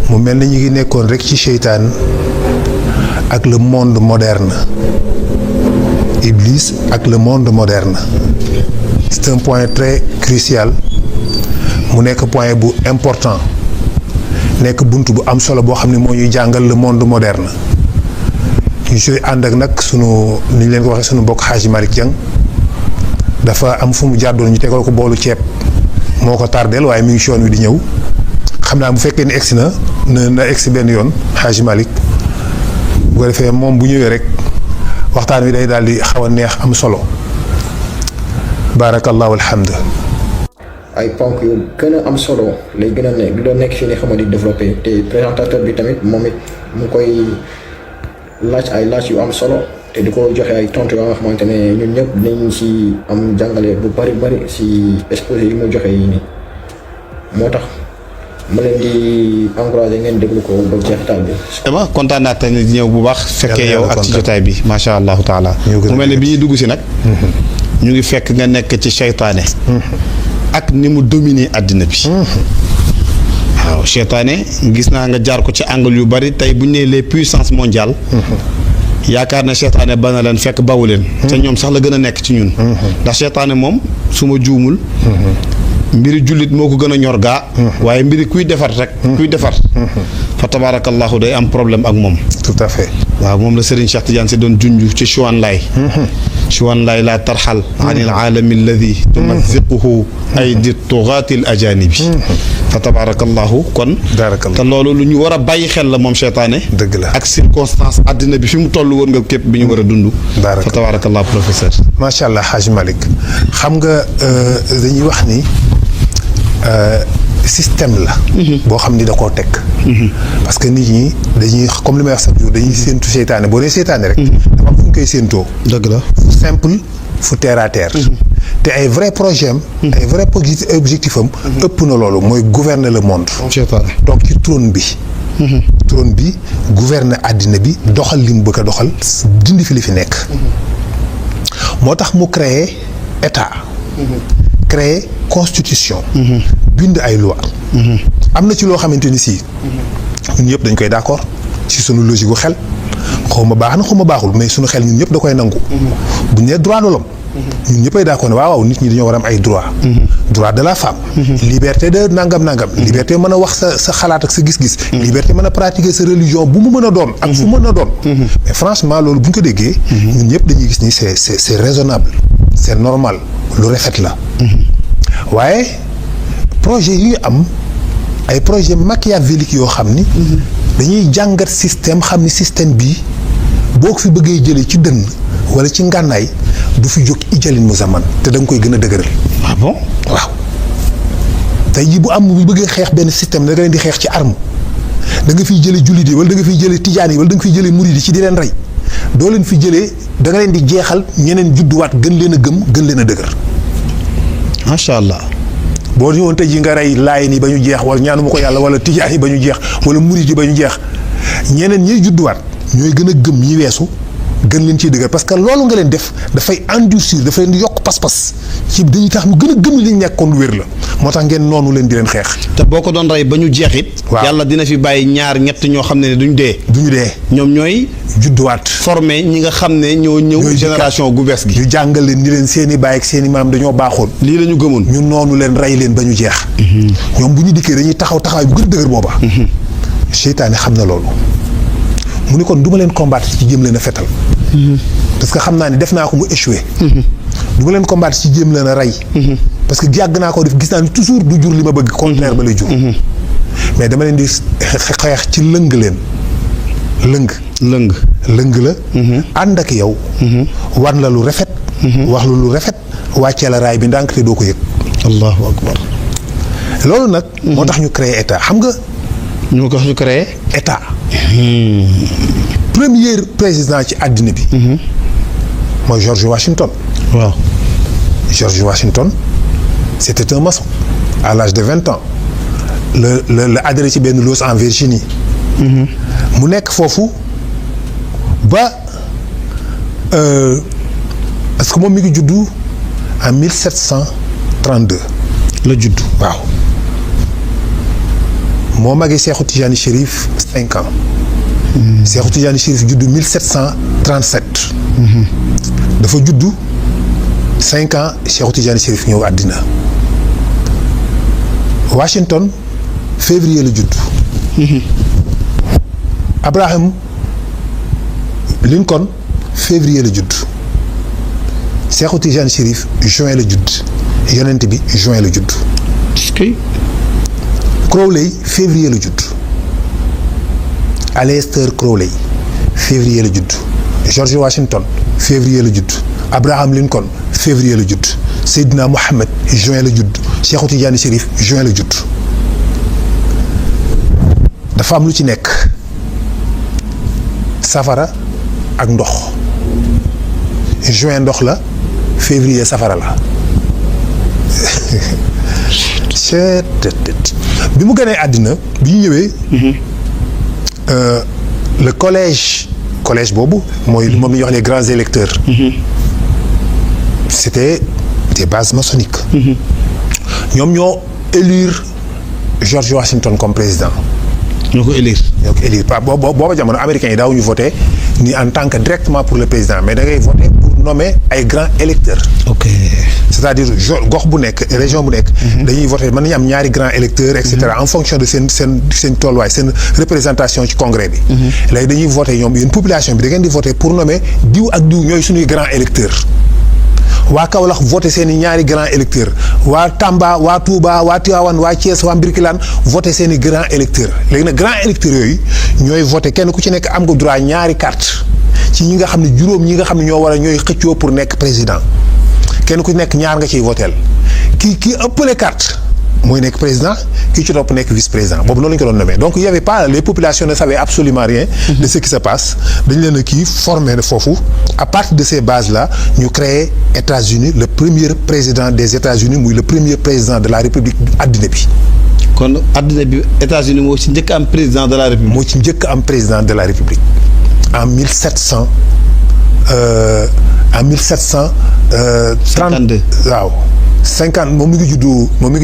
mu mel ni ñu ngi nekkoon rek ci seytaan ak le monde moderne Iblis ak le monde moderne c'est un point très crucial mu nekk point bu important nekk bunt bu am solo boo xam ne moo ñuy jàngal le monde moderne ñu si ànd ak nag sunu ni ñu leen ko waxee sunu mbokk Hadji Malick Dieng dafa am fu mu jàddoon ñu tegal ko boolu ceeb moo ko tardeel waaye mi ngi si yoon wi di ñëw xam naa bu fekkee ni egsi na egsi benn yoon Hadji Malick bu ko defee moom bu ñëwee rek waxtaan wi day daal di xaw a neex am solo barakallahu alhamd ay ponk yu gën a am solo lay gën a nekk di doon nekk fii nii xam nga di développé te présentateur bi tamit moom it mu koy laaj ay laaj yu am solo te di ko joxe ay tontu yoo nga xamante ne ñun ñëpp dinañ si am jàngale bu bari si exposé yi mu joxe yi nii moo tax ma leen di encouragé ngeen déglu ko ba jeexital bi. dama kontaan naa tamit ñëw bu baax. fekkee yow ak ci jotaay bi macha allahu taala. mu mel ne bi ñuy dugg si nag. ñu ngi fekk nga nekk ci seytaane. ak ni mu dominer àddina bi. waaw seytaane gis naa nga jaar ko ci angle yu bari tey bu ñu nee les puissances mondiales. yaakaar ne seytaane ba na leen fekk bawu leen. te ñoom sax la gën a nekk ci ñun. ndax seytaane moom su ma juumul. mbiri jullit moo ko gën a ñor gaa. waaye mbiri kuy defar rek. kuy defar. fa tabaarakallahu day am problème ak moom. tout à fait. waaw moom la Serigne Cheikh Tidiane si doon junj ci Chouane Laye. Chouane Laye laa tarxal. anil aalami alladi tumaziquhu aydi tugaati al ajanibi. fa tabaarakallahu kon. te loolu lu ñu war a bàyyi xel la moom seytaane. dëgg la ak circonstance àddina bi fi mu toll woon nga képp bi ñu war a dund. fa tabaarakallahu professeur. macha allah Hadji Malick xam nga dañuy wax ni. système la. boo xam ni da koo teg. parce que nit ñi dañuy comme li may wax chaque jour dañuy séentu seytaane boo dee seytaane rek. dafa am fu ñu koy séentoo. dëgg la fu simple fu terre à terre. te ay vrai projet am. ay vrai objectif am. ëpp na loolu mooy gouverner le monde. seytaane donc ci trône bi. trône bi gouverner àddina bi doxal li mu bëgg a doxal dindi fi li fi nekk. moo tax mu créer état. créer constitution. bind ay loi. am na ci loo xamante ni si. ñun ñëpp dañ koy d'accord ci sunu logique gu xel. xaw ma baax na xaw ma baaxul mais sunu xel ñun ñëpp da koy nangu. bu ñu nee droit de l'homme. ñun ñëppay d'accord ne waaw nit ñi dañoo war a am ay droit. droit de la femme. liberté de nangam. liberté mën a wax sa xalaat ak sa gis-gis. liberté mën a pratiquer sa religion bu mu mën a doon. ak fu mën a doon. mais franchement loolu bu ñu ko déggee. ñun ñëpp dañuy gis ni c'est raisonnable. c'est normal lu rafet la. waaye projet yi am ay projet machiavélique yoo xam ni. dañuy jàngat système xam ni système bii boo ko fi bëggee jëlee ci dënn wala ci ngànnaay du fi jóg ijalin mu zaman te da nga koy gën a dëgëral. ah bon waaw. tey jii bu am bu bëggee xeex benn système da nga leen di xeex ci arme da nga fiy jëlee jullit yi wala da nga fiy jëlee tijaan yi wala da nga fiy jëlee murid yi ci di leen rey doo leen fi jëlee da nga leen di jeexal ñeneen judduwaat gën leen a gëm gën leen a dëgër. macha allah. boo ñëwoon tey jii nga rey laay ni ba ñu jeex wala ñaanu ma ko yàlla wala tijaan yi ba ñu jeex wala murid yi ba ñu jeex ñeneen ñiy judduwaat ñooy gën a gëm ñi weesu gën leen ciy dëgër parce que loolu nga leen def dafay endurcir dafa leen di yokk pas-pas ci dañuy tax ñu gën a gëm li ñu nekkoon lu wér la moo tax ngeen noonu leen di leen xeex. te boo ko doon rey ba ñu jeex it. waaw yàlla dina fi bàyyi ñaar ñett ñoo xam ne duñ dee. duñu dee. ñoom ñooy. judduwaat. formé ñi nga xam ne ñoo ñëw. génération gu bees gi. ñu jàngal leen ni leen seen i baay ak seen i maam dañoo baaxoon. lii la ñu gëmoon. ñun noonu leen rey leen ba ñu jeex. ñoom bu ñu dikkee dañuy taxawaay bu gën a dëgër booba. seytaane xam na loolu. mu ni kon du ma leen combattre ci jéem leen a fetal. parce que xam naa ne def naa ko mu échoué. du ma leen combattre ci jéem leen a rey. parce que yàgg naa ko def gis naa ni toujours du jur li ma bëgg. contraire ba lay jur. mais dama leen di xeex ci lëng leen. lëng la. ànd ak yow. wan la lu rafet. wax la lu rafet. wàccee la raay bi ndànk te doo ko yëg. allahu akbar. loolu nag. moo tax ñu créé état xam nga. ñu ko ñu créé. état. premier président ci àddina bi. mooy George Washington. waaw. George Washington c'était un maçon à l'âge de 20 ans la adhéré ci benn loge en Virginie. mu nekk foofu ba parce que moom mi ngi juddu en 1732. la juddu waaw moo magee Cheikhou Tidiane Chérif 5 ans. Cheikhou Tidiane Chérif juddu 1737. dafa juddu 5 ans Cheikhou Tidiane Chérif ñëw àddina. Washington février la judd. Abraham Lincoln février la judd. Cheikhou Tidiane Chérif juin la judd. yonent bi juin la judd. Crowley février la judd. Aleister Crowley février la judd. George Washington février la judd. Abraham Lincoln février la judd. Seydina Mohamed juin la judd. Cheikhou Tidiane Chérif juin la judd. dafa am lu ci nekk safara ak ndox. juin ndox la février safara la. bi mu gënee àddina bi ñu ñëwee. le collège boobu mooy moom la ñuy wax les grands électeurs. c'était des bases maçonniques. ñoom ñoo élire George Washington comme président. ñoo ko élire. booba jamono américains yi daawuñu voté ni en tant que directement pour le président mais da ngay voté pour nommer ay grands électeurs. ok c'est-à-dire gox bu nekk région bu nekk. dañuy voté mën nañu am ñaari grands électeurs et cetera en fonction de seen tolluwaay seen représentation ci congrès bi. léegi dañuy voté ñoom yéen population bi da ngeen di voté pour nommer diw ak diw ñooy suñuy grands électeurs. waa Kaolack voté seen i ñaari grands électeurs waa Tamba waa Touba waa Tivaouane waa Thiès waa Mbirkilaan voté seen i grands électeurs léegi nag grands électeurs yooyu ñooy voté kenn ku ci nekk am nga droit ñaari carte ci ñi nga xam ne juróom ñi nga xam ne ñoo war a ñooy xëccoo pour nekk président kenn ku ci nekk ñaar nga ciy voteel kii ëppale carte mooy nekk président kii ci topp nekk vice président boobu noonu la ñu ko doon nommé donc il y avait pas les populations ne savaient absolument rien de ce qui se passe dañ leen a kii formé na foofu à partir de ces bases là ñu créé États-Unis le premier président des États-Unis muy le premier président de la République àddina bi. kon àddina bi États-Unis moo ci njëkk am président de la République. moo ci njëkk am président de la République en 1700 en 1732 waaw. 50 moom mi ngi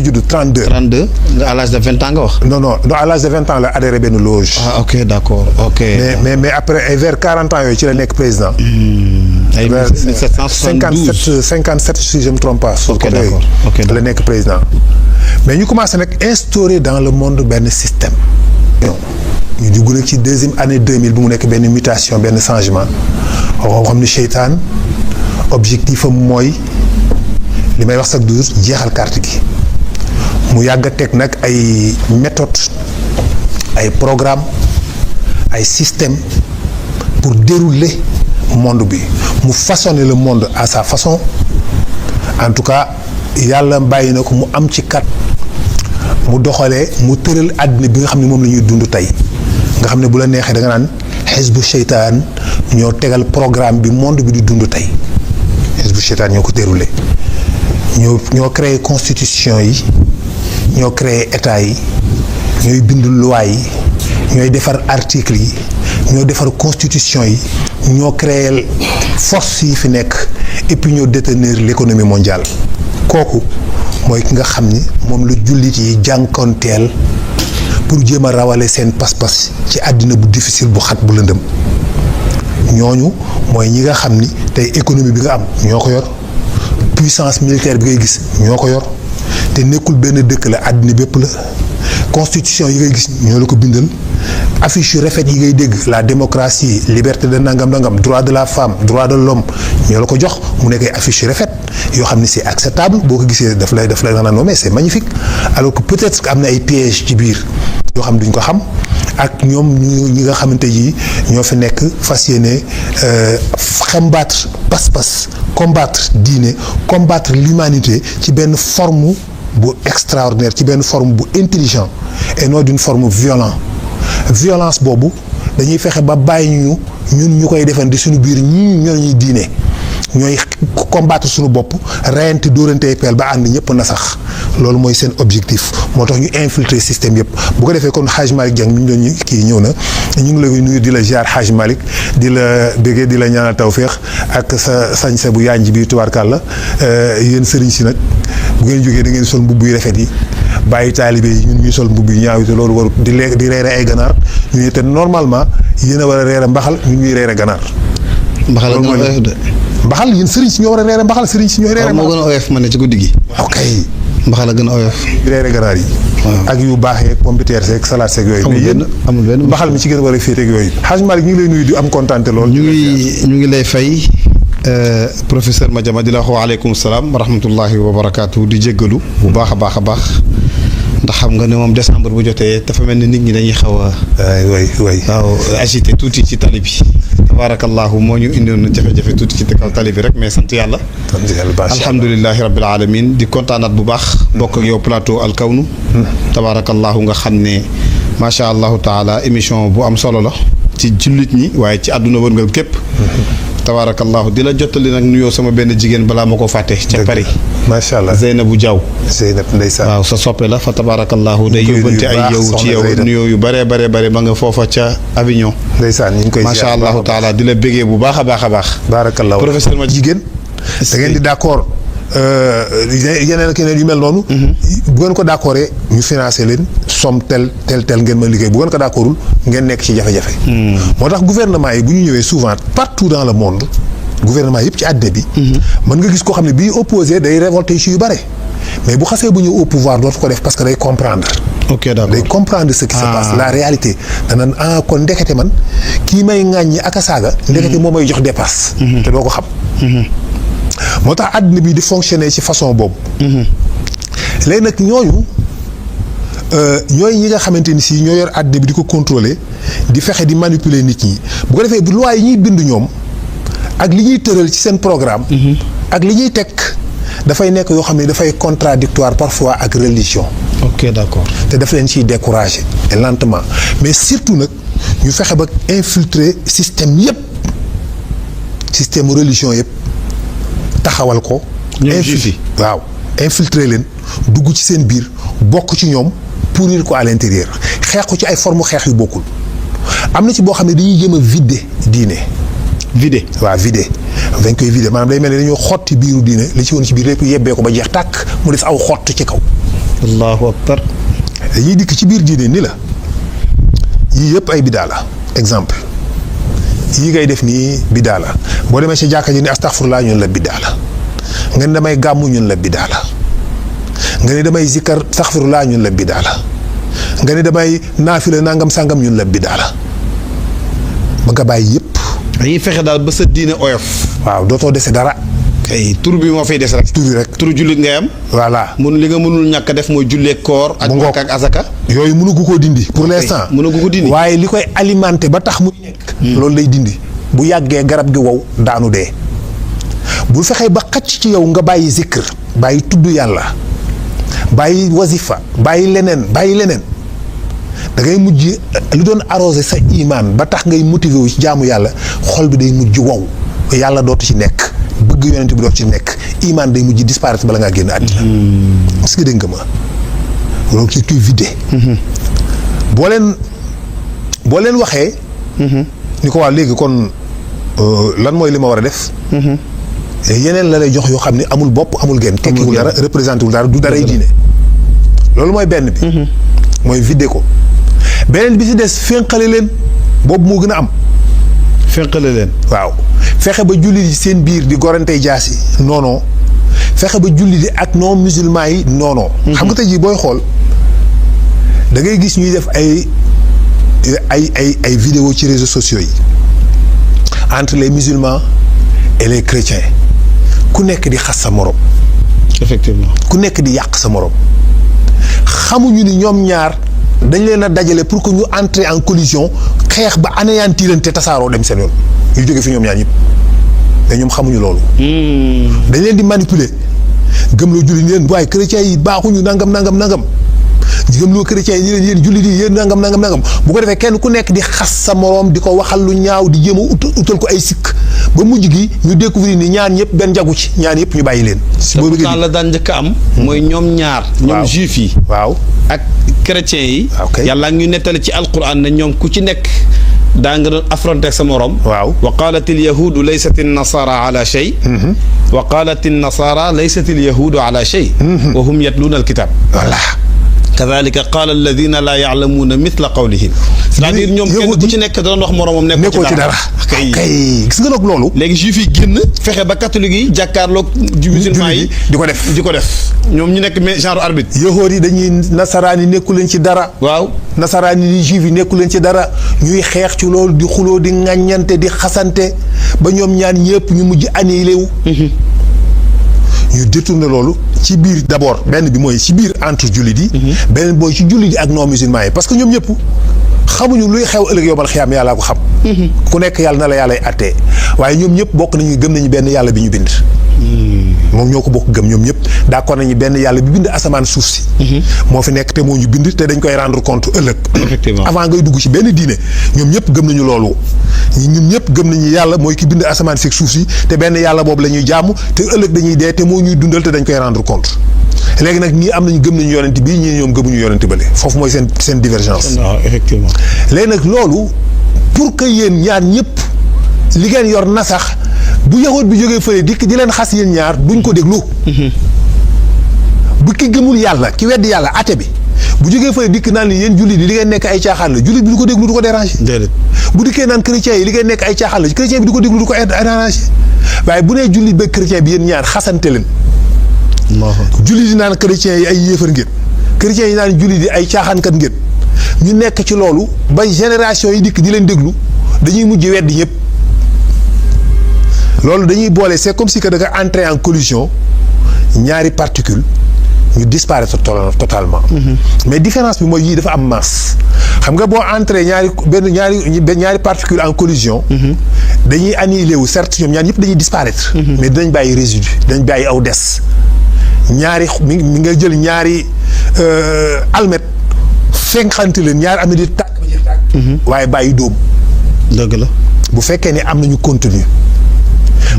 juddu 32. 32 à l'âge de 20 ans nga wax. non à l'âge de 20 ans la adhéré benn loge. ah ok d'accord ok. mais après ay vers 40 ans yooyu ci la nekk président. ay 1772 57 si je me trompe pas. ok d'accord ok la nekk président. mais ñu commencé nag instaurer dans le monde benn système. ñu dugg nag ci deuxième année 2000 bu mu nekk benn mutation benn changement boo xam ne seytaan objectif am mooy. li may wax chaque jour jeexal carte gi mu yàgg a teg nag ay méthodes ay programmes ay systèmes pour dérouler monde bi mu façonner le monde à sa façon en tout cas yàlla bàyyi na ko mu am ci kat mu doxalee mu tëral àddina bi nga xam ne moom la ñuy dund tey nga xam ne bu la neexee da nga naan xisbu seytaan ñoo tegal programme bi monde bi di dund tey xisbu seytaan ñoo ko déroulé. ñoo créé constitution yi ñoo créé état yi ñooy bind loi yi ñooy defar article yi ñoo defar constitution yi ñoo créé force yi fi nekk et puis ñoo détenir l'économie mondiale kooku mooy ki nga xam ni moom la jullit yi jànkoonteel pour jéem a rawale seen pas-pas ci àddina bu difficile bu xat bu lëndëm ñooñu mooy ñi nga xam ni tey économie bi nga am ñoo ko yor puissance militaire bi ngay gis ñoo ko yor te nekkul benn dëkk la àddina bépp la constitution yi ngay gis ñoo la ko bindal affiche yu rafet yi ngay dégg la démocratie liberté de nangam droit de la femme droit de l'homme ñoo la ko jox mu nekk ay affiche yu rafet yoo xam ne c'est acceptable boo ko gisee daf lay naan non mais c'est magnifique alors que peut-être que am na ay pièges ci biir yoo xam duñ ko xam ak ñoom ñi nga xamante yi ñoo fi nekk fas yéene xambaat pas-pas combattre diine combattre l'humanité ci benn forme bu extraordinaire ci benn forme bu intelligent et non d'une forme violence boobu dañuy fexe ba bàyyi ñun ñu koy defandi suñu biir ñoo ñuy diine ñooy combattre suñu bopp reyante dóorante peel ba ànd ñëpp na sax loolu mooy seen objectif moo tax ñu infiltrer système yëpp bu ko defee kon Hadj Malick Dieng mi ñu doon kii ñëw na ñu ngi lay nuyu di la ziar Hadj Malick di la béggee di la ñaanal tawféex ak sa sañse bu yaañ bi tubaarkàlla yéen sëriñ si nag bu ngeen jógee da ngeen sol mbubb yu rafet yi bàyyi taalibe yi ñun ñuy sol mbubb yu ñaaw te loolu waru di reere ay ganaar ñu ne te normalement yéen a war a reere mbaxal ñun ñuy reere ganaar. mbaxal a gën a oyof de. mbaxal yéen sëriñ si ñoo war a reere mbaxal sëriñ si ñooy reere moo gën a oyof ma ne ci guddi gi. ok mbaxal a gën a oyof. reere ganaar yi. ak yu baax yeeg pomme de terre seeg salade seeg yooyu. amul benn amul benn mbaxal mi ci gën a war a féete ak yooyu. Hadj Malick ñu ngi lay nuyu di am kontaan lool. ñu ngi lay fay professeur Madiama di la wax waaleykum salaam wa rahmatullahi wa barakaatu di jéggalu bu baax a baax a baax ndax xam nga ne moom décembre bu jotee dafa mel ni nit ñi dañuy xaw a. waay waaw agité tuuti ci tali bi. tabarakallahu moo ñu indiwoon jafe-jafe tuuti ci kaw tali bi rek mais sant yàlla. sant yàlla alhamdulilahi rabbil alamin di kontaanaat bu baax. bokk ak yow plateau alkawnu. tabarakallahu nga xam ne macha allahu taala émission bu am solo la. ci jullit ñi waaye ci àdduna wërngal képp. tabarakallahu di la jottali nag nuyoo sama benn jigéen balaa ma ko fàtte. ca Paris. macha allah Zeynabou Diaw. Zeynab ndeysaan. waaw sa soppe la fa tabarakallahu day yóbbante ay yow ci yow nuyoo yu bare ba nga foofa ca Avignon. ndeysaan ñu ngi koy macha allahu taala di la bégee bu baax a baax a baax. baarakallahu professeur ma jigéen. da ngeen di d'accord yeneen ak yeneen yu mel noonu. bu ngeen ko d'accordé ñu financé leen somme tel ngeen ma liggéey bu ngeen ko d'accordul ngeen nekk ci jafe-jafe. moo tax gouvernement yi bu ñu ñëwee souvent partout dans le monde gouvernement yëpp ci àddina bi. mën nga gis koo xam ne bii opposé day révolté ci yu bare mais bu xasee bu ñëw au pouvoir dootu ko def parce que day comprendre. ok d'accord day comprendre ce qui se passe la réalité dana kon ndekete man kii may ŋàññi ak a saaga. ndekete moo may jox dépasse. te doo ko xam. moo tax àddina bi di fonctionner ci façon boobu. léegi nag ñooñu ñooy ñi nga xamante ni si ñoo yor àddina bi di ko contrôler di fexe di manipuler nit ñi bu ko defee bu loi yi ñuy bind ñoom ak li ñuy tëral ci seen programme. ak li ñuy teg dafay nekk yoo xam ne dafay contradictoire parfois ak religion. ok d'accord te daf leen ciy décourager et lentement mais surtout nag ñu fexe ba infiltrer système yépp système religion yépp taxawal ko. waaw infiltrer leen dugg ci seen biir bokk ci ñoom pourrir ko à l'intérieur xeex ko ci ay forme xeex yu bokkul am na ci boo xam ne dañuy jëm a vider diine. vider waaw vider dañ koy vider maanaam day mel ni dañoo xotti biiru diine li ci woon ci biir lépp yebbee ko ba jeex tàkk mu des aw xott ci kaw. allahu akbar. dañuy dikk ci biir diine ni la yii yëpp ay bidaa la exemple yii ngay def nii bidaa la boo demee ci jàkka ji ni astaghfirullah ñun la bidaa la nga ni damay gàmmu ñun la bidaa la nga ni damay zikkar astaghfirullah ñun la bidaa la nga ni damay naafila nangam sangam ñun la bidaa la ba nga bàyyi yëpp. dañuy fexe daal ba sa diine oyof. waaw dootoo dese dara. kay tur bi moo fay des rek. tur bi rek turu jullit ngay am. voilà mun li nga mënul ñàkk def mooy jullee koor. ak makka ak azaka. yooyu mënu ko dindi. pour l'instant mënu ko dindi. waaye li koy alimenter ba tax mu nekk. loolu lay dindi bu yàggee garab gi wow daanu dee. bu fexee ba xacc ci yow nga bàyyi zikr bàyyi tudd yàlla bàyyi wasifa bàyyi leneen da ngay mujj lu doon arrosé sa imaan ba tax ngay motivé wu ci jaamu yàlla xol bi day mujj wow yàlla dootu ci nekk bëgg yonent bi dootu ci nekk imaan day mujj disparaître bala ngaa génn àddina. est-ce que dégg nga ma loolu c'est tout vidé. boo leen waxee. ni ko waa léegi kon lan mooy li ma war a def. yeneen la lay jox yoo xam ne amul bopp amul genn. tekkiwul dara représenté wul dara du daray diine. loolu mooy benn bi. mooy vidé ko. beneen bi ci des fénqale leen boobu moo gën a am. fénqale leen. waaw fexe ba jullit yi seen biir di gorantey jaasi non fexe ba jullit yi ak non musulman yi non. xam nga tey jii booy xool da ngay gis ñuy def ay vidéo ci réseaux sociaux yi entre les musulmans et les chrétiens ku nekk di xas sa morom. effectivement ku nekk di yàq sa morom xamuñu ni ñoom ñaar. dañ leen a dajale pour que ñu entrer en collision xeex ba anéantirante tasaaroo dem seen yoon ñu jóge fi ñoom ñaar ñëpp mais ñoom xamuñu loolu. dañ leen di manipuler gëmloo jullit ñi leen waaye chrétiens yi baaxuñu nangam gëmloo chrétiens yi yéen jullit yi yéen nangam bu ko defee kenn ku nekk di xas sa moroom di ko waxal lu ñaaw di jéem a utal ko ay sikk ba mujj gi ñu découvrir ni ñaar ñëpp benn jagu ci ñaar ñëpp ñu bàyyi leen. boo bëggee la daan njëkk a am. mooy ñoom ñaar. ñoom juif yi. waaw ak chrétiens yi. ok yàlla ñu nettali ci alquran ne ñoom ku ci nekk daa nga doon affronter sa morom. waaw wa qaalat il yahudu laysat il nasara ala shay. wa qaalat il nasara laysat il yahudu ala shay. wa hum yatluuna al kitab. voilà kadhalika qaala alladina laa ya'lamuuna mithla qawlihim. c'est-à-dire ñoom kenn ku ci nekk dana wax moromam nekkoo ci dara. kay gis nga nag loolu. léegi juif yi génn fexe ba catholique yi jàkkaarloog musulman yi di ko def ñoom ñu nekk genre arbitre. yahood yi dañuy nasaraan yi nekku leen ci dara. waaw nasaraan yi juif yi nekku leen ci dara ñuy xeex ci loolu di xuloo di ŋàññante di xasante ba ñoom ñaan ñëpp ñu mujj annihilé wu. ñu détourné loolu ci biir d'abord benn bi mooy ci biir entre jullit yi. beneen booy ci jullit yi ak non musulman yi parce que ñoom ñëpp xamuñu luy xew ëllëg yombal xiyaam yàllaa ko xam. ku nekk yàlla na la yàllay attee waaye ñoom ñëpp bokk nañu gëm nañu benn yàlla bi ñu bind. moom ñoo ko bokk gëm ñoom ñëpp d'accord nañu benn yàlla bi bind asamaan suuf si. moo fi nekk te moo ñu bind te dañ koy rendre compte ëllëg. effectivement avant ngay dugg ci benn diine ñoom ñëpp gëm nañu loolu. ñun ñëpp gëm nañu yàlla mooy ki bind asamaan si ak suuf si te benn yàlla boobu la ñuy jaamu te ëllëg dañuy dee te moo ñuy dundal te dañ koy rendre compte. léegi nag ñii am nañu gëm nañu yonent bii ñii ñoom gëmuñu yonent bële foofu mooy seen divergence. waaw effectivement. léegi nag loolu pour que yéen ñaar ñëpp li ngeen yor na sax bu yahood bi jógee fële dikk di leen xas yéen ñaar duñ ko déglu. bu ki gëmul yàlla ki weddi yàlla ate bi bu jógee fële dikk naan li yéen jullit yi li ngeen nekk ay caaxaan la jullit bi du ko déglu du ko déranger. déedéet bu dikkee naan chrétien yi li ngeen nekk ay caaxaan la chrétien bi du ko déglu du ko déranger waaye bu nee jullit ba chrétien bi yéen ñaar xasante leen. jullit yi naan chrétien yi ay yéefar ngeen chrétien yi naan jullit yi ay caaxaankat ngeen ñu nekk ci loolu ba génération yi dikk di leen déglu dañuy mujj weddi ñëpp loolu dañuy boole c'est comme si que da nga entrer en collision ñaari particules ñu disparaître totalement. mais différence bi mooy yii dafa am masse xam nga boo entrer ñaari particules en collision. dañuy annihilé wu certes ñoom ñaar ñëpp dañuy disparaître. mais dinañ bàyyi résidu dañ bàyyi aw des ñaari mi nga jël ñaari almet fenkante leen ñaari almet di tàkk ba jeex tàkk. waaye bàyyi dóom. dëgg la bu fekkee ne am nañu contenu.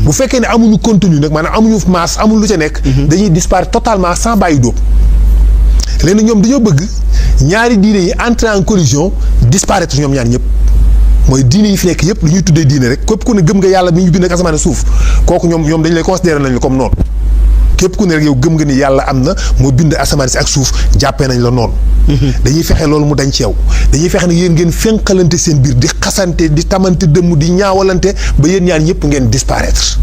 bu fekkee ne amuñu contenu nag maanaam amuñu masse amul lu ca nekk. dañuy disparaître totalement sans bàyyi dóom. léegi ñoom dañoo bëgg ñaari diine yi entrer en collision disparaître ñoom ñaar ñëpp mooy diine yi fi nekk yëpp lu ñuy tuddee diine rek képp ku ne gëm nga yàlla mi ñu bind ak asamaan suuf kooku ñoom dañ lay considérer nañ la comme noonu képp ku ne rek yow gëm nga ni yàlla am na moo bind asamaan si ak suuf jàppee nañ la noonu. dañuy fexe loolu mu dañ ci yow dañuy fexe ne yéen ngeen fenqalante seen biir di xasante di tamante dëmm di ñaawalante ba yéen ñaan ñëpp ngeen disparaître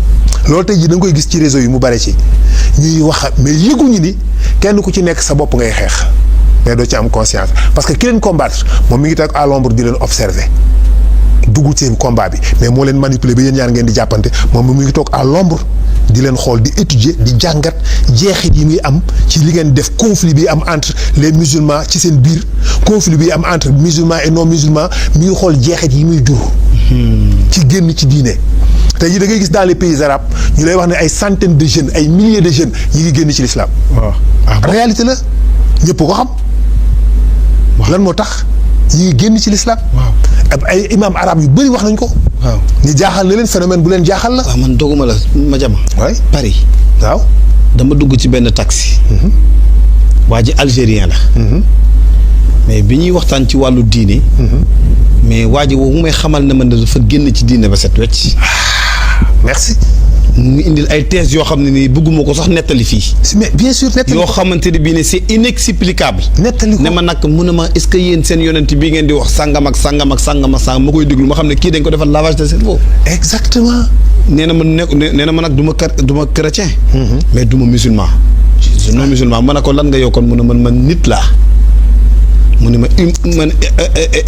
loolu tey jii da nga koy gis ci réseau yi mu bare ci ñuy wax mais yëguñu ni kenn ku ci nekk sa bopp ngay xeex mais doo ci am conscience parce que ki leen combattre moom mi ngi toog à l'ombre di leen observer duggul seen combat bi mais moo leen manipuler ba yéen ñaar ngeen di jàppante moom mi ngi toog à l'ombre di leen xool di étudier di jàngat jeexit yi muy am ci li ngeen def conflit bi am entre les musulmans ci seen biir conflit bi am entre musulmans et non musulmans mi ngi xool jeexit yi muy jur. ci génn ci diine. tey jii da ngay gis dans les pays arabes ñu lay wax ne ay centaines de jeunes ay milliers de jeunes yi ngi génn ci l'islam. waaw réalité la ñëpp ko xam. lan moo tax yi ngi génn ci l'islam. waaw ay imam arabe yu bëri wax nañ ko. waaw ni jaaxal na leen phénomène bu leen jaaxal la. waaw man doguma la ma jama. waay Paris. waaw. dama dugg ci benn taxi. waa ji algérien la. mais bi ñuy waxtaan ci wàllu diine. mais waa ji woowu may xamal ne man dafa génn ci diine ba set wecc. merci. mu ngi indil ay thèses yoo xam ne nii bëgguma ko sax nettali fii. mais bien sûr nettali yoo xamante ne bii ne c'est inexplicable. nettali ko ne ma nag mun na ma est-ce que yéen seen yonent bii ngeen di wax sangam ak sangam ak sangam ak sangam ma koy déglu ma xam ne kii dañ ko defal lavage de cerveau. exactement. nee na ma nee na ma nag du ma chrétien. mais du ma musulman. non musulman ma ne ko lan nga yow kon mu ne man nit laa. mu ne ma man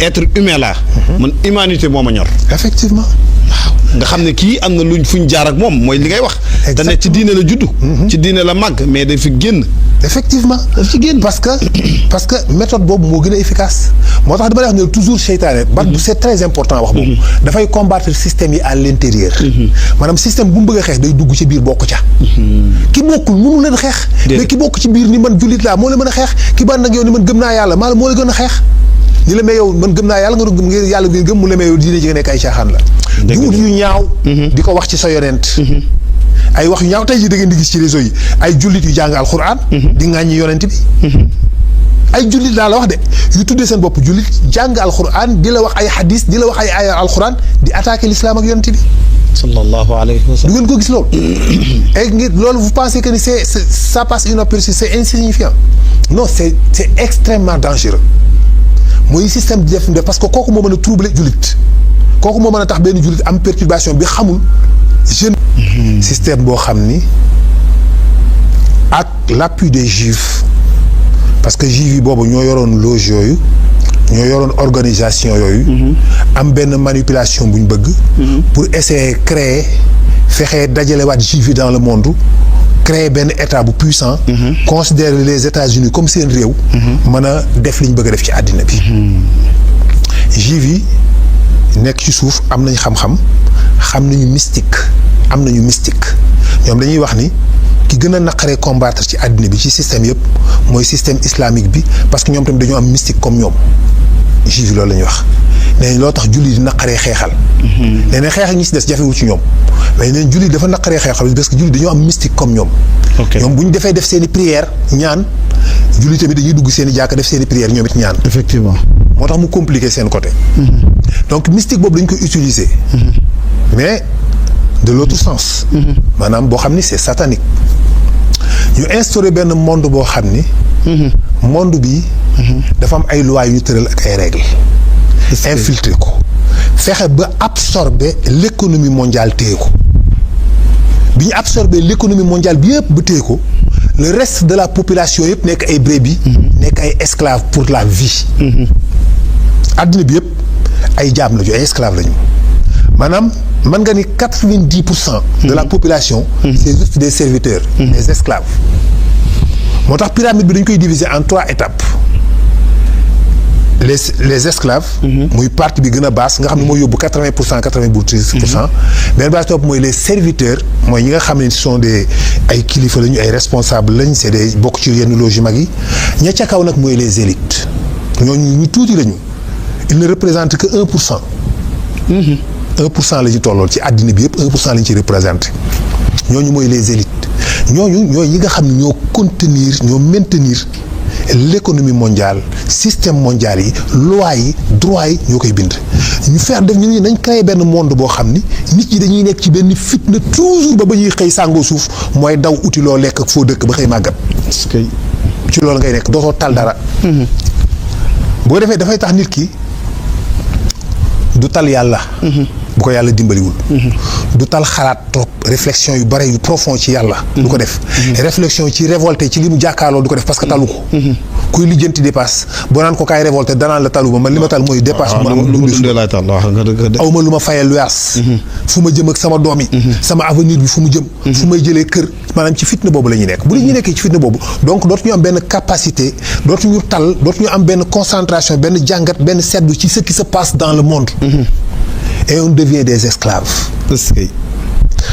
être humain laa. man humanité moo ma ñor. effectivement. waaw nga xam ne kii am na luñ fuñ jaar ak moom mooy li ngay wax. da ne ci diine la juddu. ci diine la màgg mais dañ fi génn. effectivement daf ci génn parce que méthode boobu moo gën a efficace moo tax dama lay wax ne toujours seytaane ba c'est très important wax boobu dafay combattre système yi à l'intérieur maanaam système bu mu bëgg a xeex day dugg ci biir bokk ca ki bokkul mënu leen xeex mais ki bokk ci biir ni man jullit laa moo la mën a xeex ki ban nag yow ni man gëm naa yàlla maa la moo la gën a xeex ni la may yow man gëm naa yàlla nga doon gëm yàlla bi gëm mu la may yow diine ji nga nekk ay caaxaan la di ut yu ñaaw di ko wax ci sa yonent ay wax yu ñaaw tey jii da ngeen di gis ci réseau yi ay jullit yu jàng alxuraan di ŋàññi yonent bi ay jullit laa la wax de yu tuddee seen bopp jullit jàng alxuraan di la wax ay hadis di la wax ay aaya alxuraan di attaquer l'islam ak yonent bi sallallahu alayhi wa du sallam. ngeen ko gis loolu. et ngir loolu vous pensez que ni ça passe inaperçu, c'est insignifiant. Non, c'est extrêmement dangereux. mooy système di def parce que kooku moo mën a troubler jullit kooku moo mën a tax benn jullit am perturbation bi xamul jeune. système boo xam ni ak l'appui des juifs parce que juifs yi boobu ñoo yoroon loge yooyu ñoo yoroon organisation yooyu. am benn manipulation bu ñu bëgg. pour essayer créer fexe dajalewaat juifs yi dans le monde. créer benn état bu puissant. considérer les États-Unis comme seen réew. mën a def li ñu bëgg a def ci àddina bi. juif yi nekk ci suuf am nañ xam-xam xam nañu mystique am nañu mystique ñoom dañuy wax ni ki gën a naqaree combattre ci àddina bi ci système yëpp mooy système islamique bi parce que ñoom tamit dañoo am mystique comme ñoom juif yi loolu la ñuy wax. nee nañ loo tax julli di naqaree xeexal. nee na xeex ak ñi si des jafewul ci ñoom mais nee nañ julli dafa naqaree xeexal parce que julli dañoo am mystique comme ñoom. ñoom bu ñu defee def seen i prière ñaan julli tamit dañuy dugg seen i jàkka def seen i prière ñoom it ñaan. effectivement. moo tax mu compliqué seen côté. donc mystique boobu dañ koy utiliser. mais de l'autre sens. maanaam boo xam ni c'est satanique. ñu instauré benn monde boo xam ni. monde bi. dafa am ay lois yu ñu tëral ak ay règles. infiltré ko fexe ba absorber l'économie mondiale téye ko bi ñu absorber l'économie mondiale bi yëpp ba téye ko le reste de la population yëpp nekk ay brebis nekk ay esclaves pour la vie. àddina bi yëpp ay jaam lañu ay esclaves lañu maanaam mën nga ni 90% de la population. c'est juste des serviteurs. des esclaves. moo tax pyramide bi dañ koy diviser en 3 étapes. les esclaves. muy partie bi gën a basse nga xam ne mooy yóbbu 80%, 90%. benn base topp mooy les serviteurs mooy ñi nga xam ne sont des ay kilifa lañu ay responsables lañ c'est des bokk ci yenn loges yu mag yi ña ca kaw nag mooy les élites ñooñu ñu tuuti lañu ils ne représentent que 1%. 1% la ñu tolloon ci àddina bi yëpp 1% lañ ci représenté ñooñu mooy les élites ñooñu ñooy ñi nga xam ne ñoo contenir ñoo maintenir. l'économie mondiale système mondial yi loi yi droit yi ñoo koy bind ñu faire def ñu nañ créer benn monde boo xam ni nit ñi dañuy nekk ci benn fitna toujours ba ñuy xëy sàngoo suuf mooy daw uti loo lekk ak foo dëkk ba xëy màggat. est-ce que ci loolu ngay nekk dootoo tal dara. boo defee dafay tax nit ki du tal yàlla. bu ko yàlla dimbaliwul. du tal xalaat trop réflexion yu bare yu profond ci yàlla. du ko def. réflexion ci révolté ci li mu jàkkaarloo du ko def parce que talu ko. kuy lijjanti dépasse boo naan ko kaay révolté danaan la talu ba man li ma tal mooy dépasse. lu ma dundee laay tal aw ma lu ma fayal luyaas. fu ma jëm ak sama doom yi. sama avenir bi fu mu jëm. fu may jëlee kër maanaam ci fitna boobu la ñuy nekk bu la ñuy nekkee ci fitna boobu donc dootuñu am benn capacité dootuñu tal dootuñu am benn concentration benn jàngat benn seddu ci ce qui se passe dans le monde. et on devient des esclaves.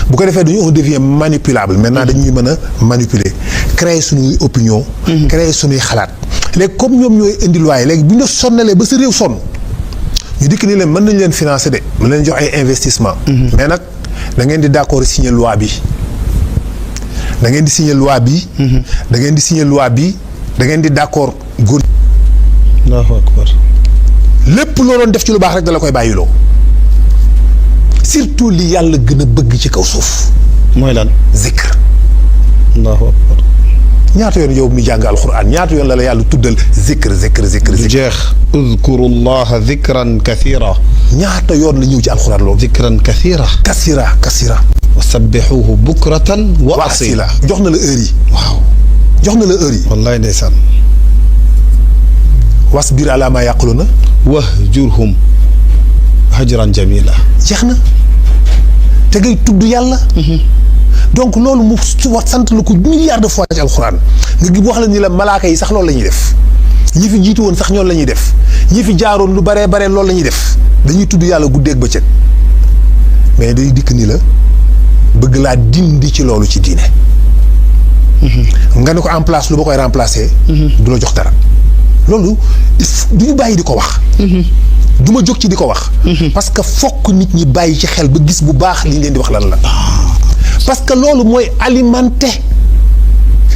bu ko defee on devient manipulable maintenant dañuy mën a manipuler créer suñuy opinion. créer suñuy xalaat léegi comme ñoom ñooy indi loi yi léegi bu ñu la sonnalee ba sa réew sonn ñu dikk ni leen mën nañ leen financer de mën leen jox ay investissement mais nag da ngeen di d'accord signer loi bi da ngeen di signer loi bi. da ngeen di signer loi bi da ngeen di d'accord góor. Allahu akbar. lépp loo doon def ci lu baax rek da la koy bàyyiloo. surtout li yàlla gën a bëgg ci kaw suuf. mooy lan. zikr. Allahu akbar. ñaata yoon yow mi jàng alxuraan ñaata yoon la yàlla tuddal zikr. du jeex. udkuru llaha zikran kathira. ñaata yoon la ñëw ci alxuraan loolu. zikran kathira. kasira. wa sabbixuhu bukratan wa asila. jox na la heure yi. waaw jox na la heure yi. wallaay ndeysaan. wasbir ala ma yaquluna. wahjurhum hajran jamila. jeex na te ngay tudd yàlla. donc loolu mu wax sant la ko milliards de fois ci alxuraan nga gi wax la ni la malaaka yi sax loolu la ñuy def ñi fi jiitu woon sax ñoom la ñuy def ñi fi jaaroon lu baree loolu la ñuy def dañuy tudd yàlla guddeeg bëccëg mais day dikk ni la bëgg laa dindi ci loolu ci diine. nga ne ko en place lu ba koy remplacer. du la jox dara loolu du ñu bàyyi di ko wax. du ma jóg ci di ko wax. parce que fokk nit ñi bàyyi ci xel ba gis bu baax li ñu leen di wax lan la. parce que loolu mooy alimenter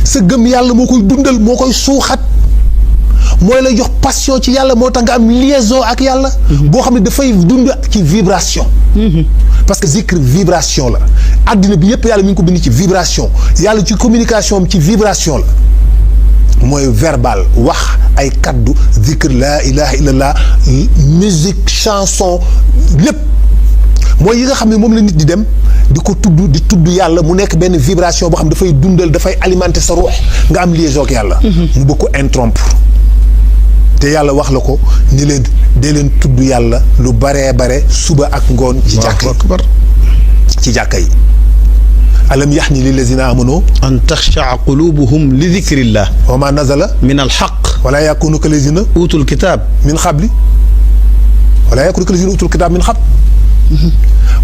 sa gëm yàlla moo koy dundal moo koy suuxat mooy lay jox passion ci yàlla moo tax nga am liaison ak yàlla boo xam ne dafay dund ci vibration parce que zikr vibration la àddina bi yëpp yàlla mi ngi ko bind ci vibration yàlla ci communication am ci vibration la mooy verbal wax ay kaddu zikr laa ilaha illallah musique chanson lépp mooy yi nga xam ne moom la nit di dem di ko tudd di tudd yàlla mu nekk benn vibration boo xam dafay dundal dafay alimenter sa ruux nga am liaison ak yàlla mu bëgg ko interrompre te yàlla wax la ko ni leen dee leen tudd yàlla lu baree bare suba ak ngoon ci jàkka yi alam yaxni lillazina amanu an taxshaa qulubuhum li dikrillah wa ma nazala min alxaq wala yakunu kalazina utul kitaab min xabli wala yakunu kalazina utul kitaab min xab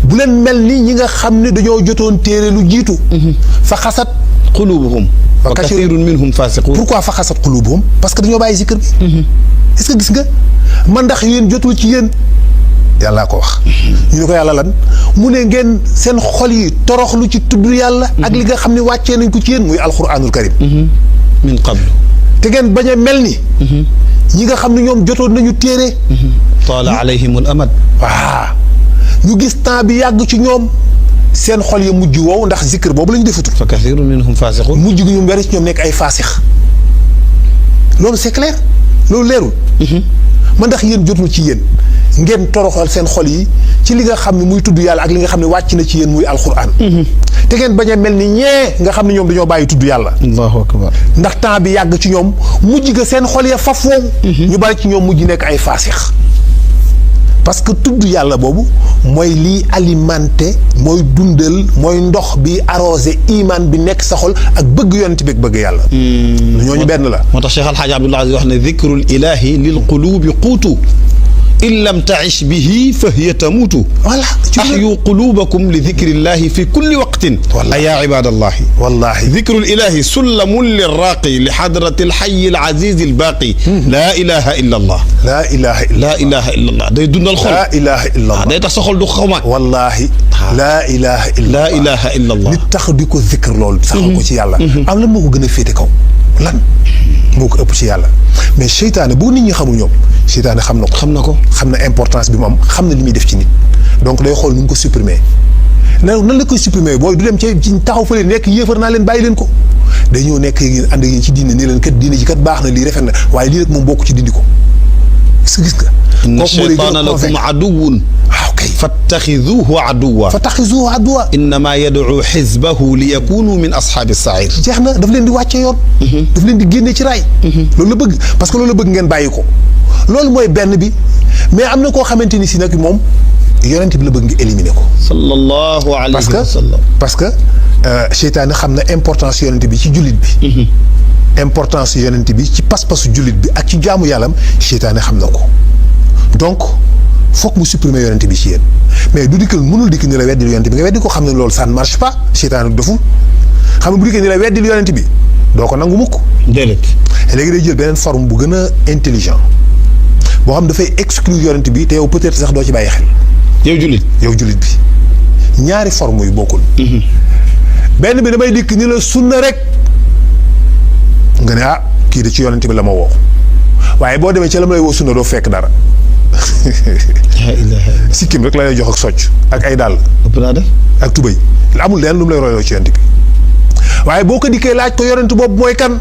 bu leen mel ni ñi nga xam ne dañoo jotoon téere lu jiitu fa xasat qulubuhum wa kathirun minhum fasiqun pourquoi fa xasat qulubuhum parce que dañoo bàyyi zikr bi est-ce que gis nga man ndax yéen jotul ci yéen yàllaa ko wax ñu ne ko yàlla lan mu ne ngeen seen xol yi toroxlu ci tudd yàlla ak li nga xam ne wàccee nañ ko ci yéen muy alquranul karim min qablu te ngeen bañ a mel ni ñi nga xam ne ñoom jotoon nañu téere taala alayhim al amad waaw ñu gis temps bi yàgg ci ñoom seen xol ya mujj wow ndax zikr boobu la ñu defatul fa kathirun minhum fasiqun mujj gi ñu bari ci ñoom nekk ay faasix loolu c'est clair loolu leerul man ndax yéen jotul ci yéen ngeen toroxal seen xol yi ci li nga xam ne muy tudd yàlla ak li nga xam ne wàcc na ci yéen muy alquran te ngeen bañ a mel ni ñee nga xam ne ñoom dañoo bàyyi tudd yàlla allahu akbar ndax temps bi yàgg ci ñoom mujj ga seen xol ya faf wow ñu bari ci ñoom mujj nekk ay faasix parce que tudd yàlla boobu mooy liy alimenté mooy dundal mooy ndox bi arrosé iman bi nekk sa xol ak bëgg yonent bi ak bëgg yàlla ñooñu benn la moo tax Cheikh Alxaaji Abdullah Aziz wax ne dikrul ilahi lil qulubi quutu in lam taish bihi fa hiya tamuutu voilà ahyu qulubakum li dikrillahi fi kulli waqtin ya ibadallahi wallahi dikrul ilahi sullamun lirraaqi li hadrati alxayi alazizi albaaqi laa ilaha illa allah laa ilaha illa laa ilaha illa allah day dundal xol laa ilaha illa allah day tax sa xol du xawma wallahi laa ilaha illa laa ilaha illa allah nit tax di ko zikr loolu saxal ko ci yàlla am lan moo ko gën a féete kaw lan moo ko ëpp ci yàlla mais seytaane boo nit ñi xamul ñoom seytaane xam na ko xam na importance bi mu am xam na li muy def ci nit donc day xool nu mu ko supprimer nan la koy supprimer booy du dem ci taxaw fa leen nekk yéefar naa leen bàyyi leen ko day ñëw nekk yéen ànd ak yéen ci diine nii leen kat diine ji kat baax na lii rafet na waaye lii rek moom bokk ci dindi ko est-ce que gis nga inna shaytaana lakum aduwwun fattaxiduhu aduwwa innama yad'u xizbahu li yakunu min ashaabi sair jeex na daf leen di wàcce yoon daf leen di génne ci raay loolu la bëgg parce que loolu la bëgg ngeen bàyyi ko loolu mooy benn bi mais am na koo xamante ni si nag moom yonent bi la bëgg nga éliminer ko sallallahu alayhi wa sallam parce que seytaane xam na importance yonent bi ci jullit bi importance yonent bi ci pas-pasu jullit bi ak ci jaamu yàllam seytaane xam na ko donc foog mu supprimer yonent bi ci yéen mais du dikkal mënul dikk ni la weddil yonent bi nga weddi ko xam ne loolu ça ne marche pas seytaane deful xam ne bu dikkee ni la weddil yonent bi doo ko nangu mukk déedéet léegi day jël beneen forme bu gën a intelligent boo xam dafay exclure yonent bi te yow peut-être sax doo ci bàyyi xel yow jullit bi ñaari forme yu bokkul benn bi damay dikk ni la sunna rek nga ne kii de ci yonent bi la ma woo waaye boo demee ci la ma lay woo sunna doo fekk dara sikkim rek la lay jox ak socc ak ay dàll ëpp naa def ak tubéy amul leen lu mu lay royloo ci yonent bi waaye boo ko dikkee laaj ko yonent boobu mooy kan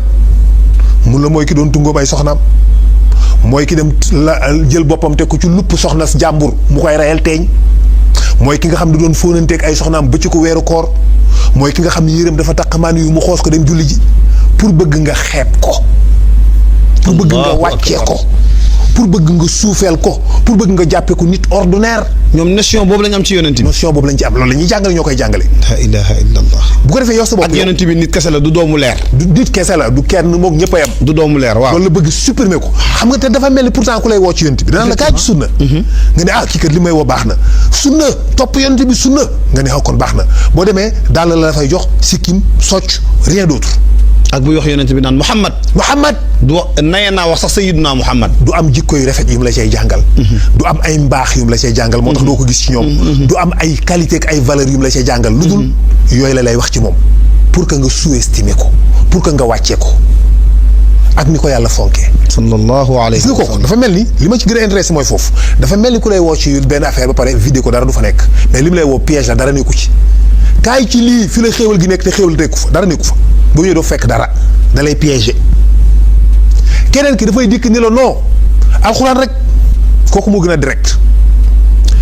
mun la mooy ki doon tungoom ay soxnaam mooy ki dem la jël boppam te ko ci lupp soxna jàmbur mu koy reyal teeñ mooy ki nga xam ne doon fóonanteeg ay soxnaam bëcc ko weeru koor mooy ki nga xam ne yéreem dafa taqamaan yu mu xoos ko dem julli ji pour bëgg nga xeeb ko pour bëgg nga wàccee ko pour bëgg nga suufeel ko pour bëgg nga jàppee ko nit ordinaire. ñoom notion boobu lañ am ci yonent bi. notion boobu lañ ci am loolu la ñuy jàngale ñoo koy jàngale. la ilaha illallah. bu ko defee yow sa bopp ak yonent bi nit kese la du doomu leer. du nit kese la du kenn moom ñëpp a yem. du doomu leer waaw. loolu la bëgg supprimer ko xam nga te dafa mel ni pourtant ku lay woo ci yonent bi dana la kaay ci sunna. nga ne kii kat li may woo baax na sunna topp yonent bi sunna nga ne kon baax na boo demee daal la dafay jox sikkim socc rien d'autre. ak buy wax yonent bi naan Muhammad du naye naa wax sax Sayyiduna Muhammad du am jikko yu rafet yu mu la cay jàngal du am ay mbaax yu mu la cay jàngal moo tax doo ko gis ci ñoom du am ay qualité ak ay valeurs yu mu la cay jàngal lu dul yooyu la lay wax ci moom pour que nga sous-estimer ko pour que nga wàccee ko ak ni ko yàlla fonkee. sallallahu alayhi wa sallam. gis nga ko dafa mel ni li ma ci gën a intéressé mooy foofu dafa mel ni ku lay woo ci benn affaire ba pare vidé ko dara du fa nekk mais li mu lay woo piège la dara nekku ci kaay ci lii fi la xéewal gi nekk te xéewal nekku fa dara nekku fa bu ñëwee doo fekk dara da lay piégé keneen ki dafay dikk ni la non alxuraan rek kooku moo gën a direct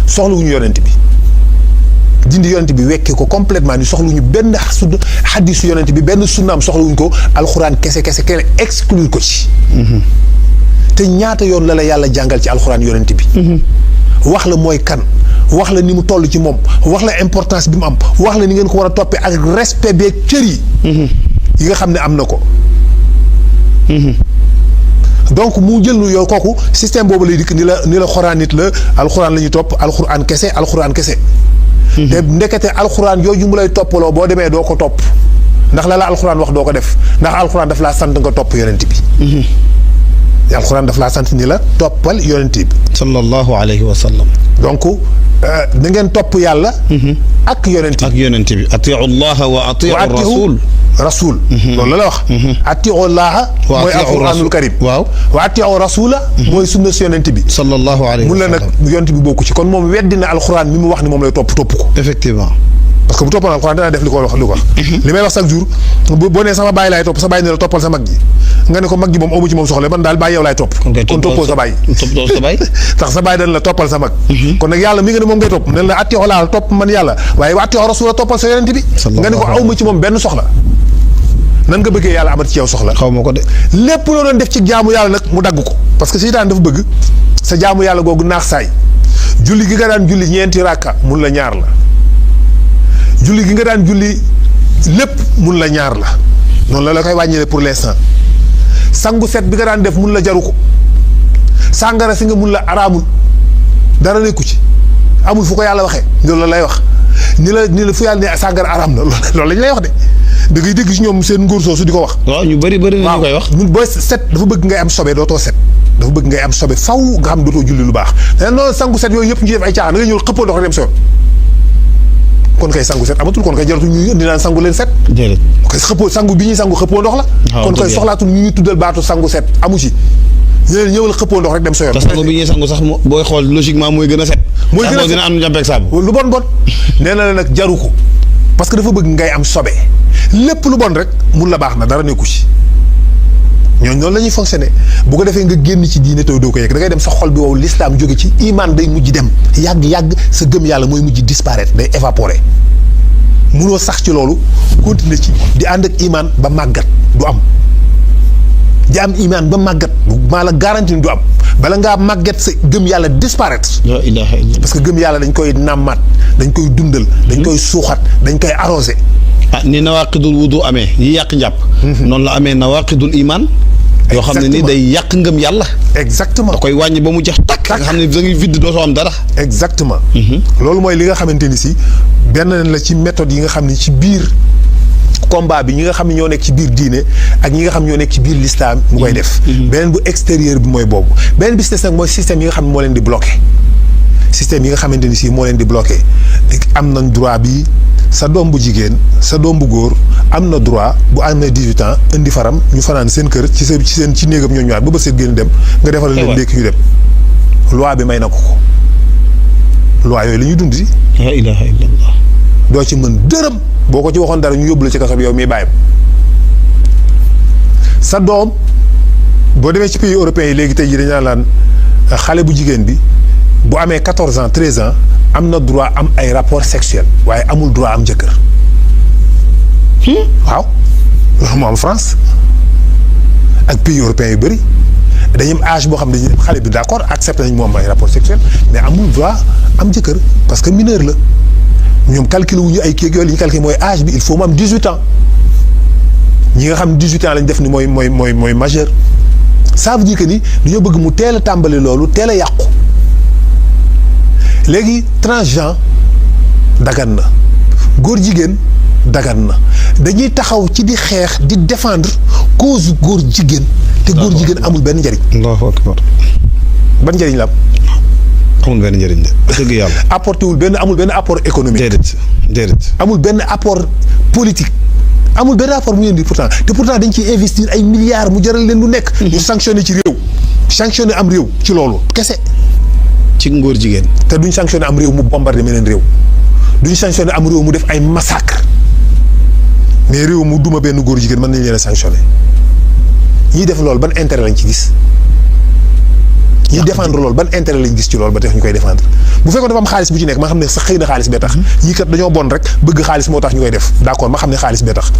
soxlawuñu yonent bi dindi yonent bi wekkee ko complètement ni soxlawuñu benn xaddisu yonent bi benn sunnaam soxlawuñu ko alxuraan kese keneen exclure ko ci. te ñaata yoon la yàlla jàngal ci alxuraan yonent bi. wax la mooy kan wax la ni mu toll ci moom wax la importance bi mu am wax la ni ngeen ko war a toppee ak respect beeg cër yi. yi nga xam ne am na ko. donc mu jël nu yow kooku système boobu lay dikk ni la xoraan nit la alxuraan la ñuy topp alxuraan kese. te ndekete alxuraan yooyu mu lay toppaloo boo demee doo ko topp ndax la alxuraan wax doo ko def ndax alxuraan daf laa sant nga topp yonent bi. alxuraan daf laa sant ni la toppal yonent bi. sallallahu alayhi wa sallam. donc na ngeen topp yàlla. ak yonent bi ak yonent bi. atiu llaha wa atiu rasul. loolu la wax. atiu llaha mooy alxuraanul karim. waaw wa atiu rasula. mooy sunna si yonent bi. sallallahu alayhi wa sallam mun la nag yonent bi bokku ci kon moom weddi na alxuraan mi mu wax ni moom lay topp ko. effectivement. parce que bu toppoon alxuraan danaa def li ko wax li may wax chaque jour boo nee sama bàyyi laay topp sa bàyyi ne la toppal sa mag ji nga ne ko mag ji moom amu ci moom soxla man daal bàyyi yow laay topp kon toppoo sa bàyyi tax sa bàyyi dañ la toppal sa mag kon nag yàlla mi nga ne moom ngay topp ne la attixo laa topp man yàlla waaye wa attixo rasula toppal sa yonent bi nga ne ko awma ci moom benn soxla nan nga bëggee yàlla amat ci yow soxla xaw ma ko de lépp loo doon def ci jaamu yàlla nag mu dagg ko parce que seytaan dafa bëgg sa jaamu yàlla googu naax saay julli gi nga daan julli ñeenti rakka mun la ñaar la julli gi nga daan julli lépp mun la ñaar la noonu la koy wàññile pour l'instant sangu set bi nga daan def mun la jaru ko sàngara si nga mun la araamul dara nekku ci amul fu ko yàlla waxee loolu la lay wax ni la fu yàlla ne sàngara araam na loolu lañ lay wax de da ngay dégg ci ñoom seen ngóor soosu di ko wax. waaw ñu bëri na ñu koy wax. ñun booy set dafa bëgg ngay am sobe dootoo set dafa bëgg ngay am sobe faw nga xam dootoo julli lu baax te noonu sangu set yooyu yëpp ñu def ay caaxaan da ngay ñëw xëppoo ndox rek dem so kon kay sangu set amatul kon kay jaratu ñu indi naan sangu leen set. déedéet kay xëppoo sangu bi ñuy sangu xëppoo ndox la. kon kay soxlaatul ñu ñuy tuddal baatu sangu set amu ci. ñëwal xëppoo ndox rek dem sa yoon. te sangu bi ñuy sangu sax booy xool logiquement mooy gën a set. mooy gën a set dina am njàmpeeg saabu. lu bon nee na la nag jaru ko parce que dafa bëgg ngay am sobe lépp lu bon rek mun la baax na dara nekku ci ñooñu noonu la ñuy fonctionner bu ko defee nga génn ci diine taw doo ko yegg da ngay dem sa xol bi wow l'islam jóge ci iman day mujj dem yàgg sa gëm yàlla mooy mujj disparaître day évaporer munoo sax ci loolu continuer ci di ànd ak iman ba màggat du am di am iman ba màggat maa la garantie ni du am bala ngaa màggat sa gëm yàlla disparaître. la ilaha illallah. parce que gëm yàlla dañ koy nàmmaat dañ koy dundal. dañ koy suuxat dañ koy arrosé. ni nawaqidul wudu amee yi yàq njàpp. noonu la amee nawaqidul iman. yoo xam ne ni day yàq ngëm yàlla. exactement da koy wàññi ba mu jeex takk. nga xam ne da ngay vide doo soo am dara. exactement. loolu mooy li nga xamante ni si benn la ci méthode yi nga xam ne ci biir combat bi ñi nga xam ne ñoo nekk ci biir diine ak ñi nga xam ñoo nekk ci biir l'islam mu koy def. beneen bu extérieur bi mooy boobu beneen bi si des nag mooy système yi nga xam ne moo leen di bloqué. système yi nga xamante ni si moo leen di bloqué am nañ droit bi sa doom bu jigéen sa doom bu góor am na droit bu amee 18 ans indi faram ñu fanaan seen kër ci néegam ñoo ñëwaat ba seet génn dem nga defal leen ndékki ñu dem loi bi may na ko loi yooyu la ñuy dund si. la ilaha illallah. doo ci mën dërëm boo ko ci waxoon dara ñu yóbbu la ci kaso bi yow miy bàyyam sa doom boo demee ci pays européens yi léegi tey jii dañu naan xale bu jigéen bi bu amee 14 ans 13 ans am na droit am ay rapports sexuels waaye amul droit am jëkkër. waaw loolu moo am France ak pays européens yu bëri dañu am âge boo xam ne dañuy xale bi d'accord accepté nañ moom ay rapports sexuels mais amul droit am jëkkër parce que mineur la. ñoom calculé wuñu ay kii yooyu li ñu calculé mooy âge bi il faut mu am 18 ans ñi nga xam 18 ans lañ def ni mooy majeur ça veut dire que ni dañoo bëgg mu teel a tàmbali loolu teel a yàqu léegi transgenre dagan na góor jigéen dagan na dañuy taxaw ci di xeex di défendre cause góor jigéen te góor jigéen amul benn njariñ. Allahu akbar. ban njariñ la am amul benn njëriñ de dëgg yàlla. apporté wul amul benn apport économique. déedéet. amul benn apport politique. amul benn apport mu indi pourtant dañ ciy investir ay milliards mu jaral leen lu nekk. ñu sanctionné ci réew. sanctionné am réew ci loolu kese. ci ngóor jigéen. te duñ sanctionné am réew mu bombardé meneen réew. duñ sanctionné am réew mu def ay massacre mais réew mu duma benn góor jigéen mën nañ leen a sanctionné ñiy def loolu ban intérêt lañ ci gis. ñiy défendre loolu ban intérêt lañ gis ci loolu ba tax ñu koy défendre bu fekkoon dafa am xaalis bu ci nekk ma xam ne sax xëy na xaalis bee tax. ñii kat dañoo bon rek bëgg xaalis moo tax ñu koy def d'accord ma xam ne xaalis bee tax.